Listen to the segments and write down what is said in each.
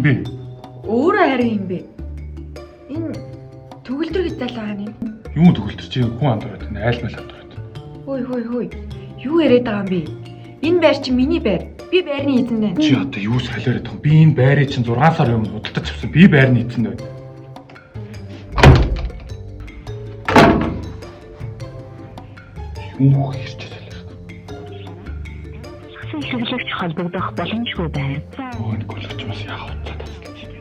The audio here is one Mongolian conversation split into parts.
Хин бэ? Өөрөө харин юм бэ? Энэ төгөлдөр гэж залуу хаана юм? Юу төгөлдөр чи хүн андуураад байна. Айлмал андуураад. Хөөй хөөй хөөй. Юу яриад байгаа юм бэ? Энэ байр чинь миний байр. Би байрны эзэн байна. Чи одоо юу солиороод байгаа юм? Би энэ байрыг чинь 6 сар өмнө худалдаж авсан. Би байрны эзэн байна. Юу хэрч солиороод. Хүссэн хэрэглэгч холбогдох боломжгүй байна. Өө нэг болгоч бас яах вэ? Тасалж юм.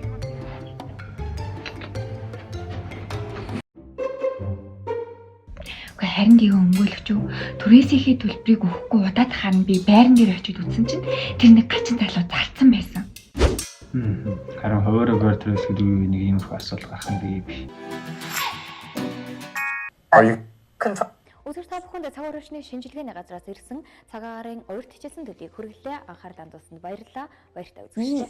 Үгүй харин гэвэн өмгөөлөгч үү? Түрээсийнхээ төлбөрийг өгөхгүй удаад харна би байран дээр очиж үзсэн чинь тэр нэг гачин залуу зарцсан байсан. Харин хуваарь түрээсгэд үе нэг иймэрхүү асуудал гарах нь бий биш. Өдөр та бүхэнд цаг уурчны шинжилгээний газраас ирсэн цаг агаарын урт хичээлсэн төлгийг хүргэлээ. Анхаарал хандуулсанд баярлалаа. Баяртай үзэгчдээ.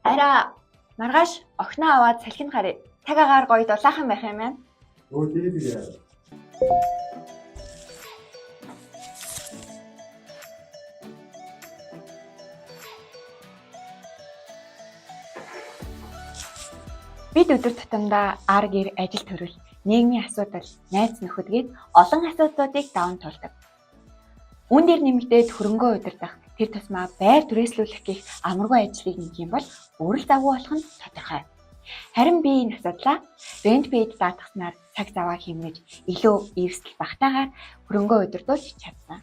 Араа маргааш охиноо аваад салхинд гаръя. Цаг агаар гоё дулаахан байх юм байна. Өө тэгээ тэгээ. Бид өдөр тутамдаа ар гэр ажил төрөл, нийгмийн асуудал, найз нөхөд гээд олон асуудлуудыг даван туулдаг. Үүн дээр нэмэгдээд хөрөнгөө удирдах, тэр тусмаа байр түрээслүүлэх гэх амаргүй ажлыг нэг юм бол өөр л завгүй болох нь тодорхой. Харин би энэ асуудлаа RentPay-д даатгаснаар цаг заваа хэмнэж, илүү эрсдэл багтаагаар хөрөнгөө удирдуулж чадсан.